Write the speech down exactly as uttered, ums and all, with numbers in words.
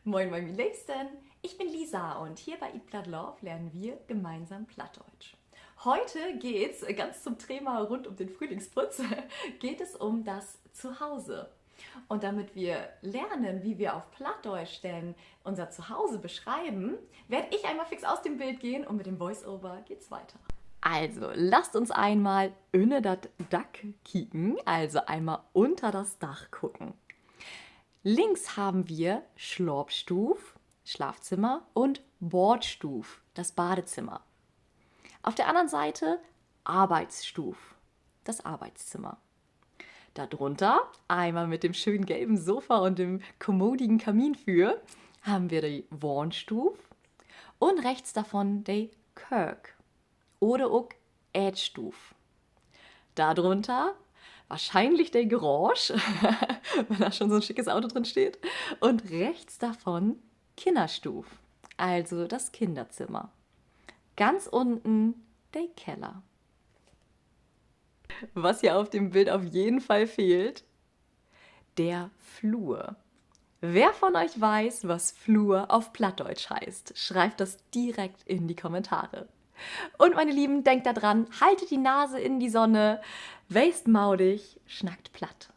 Moin, moin, mien Leevsten. Ich bin Lisa und hier bei Eat Platt Love lernen wir gemeinsam Plattdeutsch. Heute geht's ganz zum Thema rund um den Frühlingsputz, geht es um das Zuhause. Und damit wir lernen, wie wir auf Plattdeutsch denn unser Zuhause beschreiben, werde ich einmal fix aus dem Bild gehen und mit dem Voice-Over geht's weiter. Also, lasst uns einmal ünner dat Dack kieken, also einmal unter das Dach gucken. Links haben wir Slaapstuuv, Schlafzimmer, und Baadstuuv, das Badezimmer. Auf der anderen Seite Arbeitsstuuv, das Arbeitszimmer. Darunter, einmal mit dem schönen gelben Sofa und dem kommodigen Kaminfeuer, haben wir die Wahnstuuv und rechts davon de Köök oder ok Eetstuuv. Darunter wahrscheinlich de Garage, wenn da schon so ein schickes Auto drin steht. Und rechts davon Kinnerstuuv, also das Kinderzimmer. Ganz unten de Keller. Was hier auf dem Bild auf jeden Fall fehlt, der Flur. Wer von euch weiß, was Flur auf Plattdeutsch heißt, schreibt das direkt in die Kommentare. Und meine Lieben, denkt da dran, haltet die Nase in die Sonne, weest maudig, snackt platt.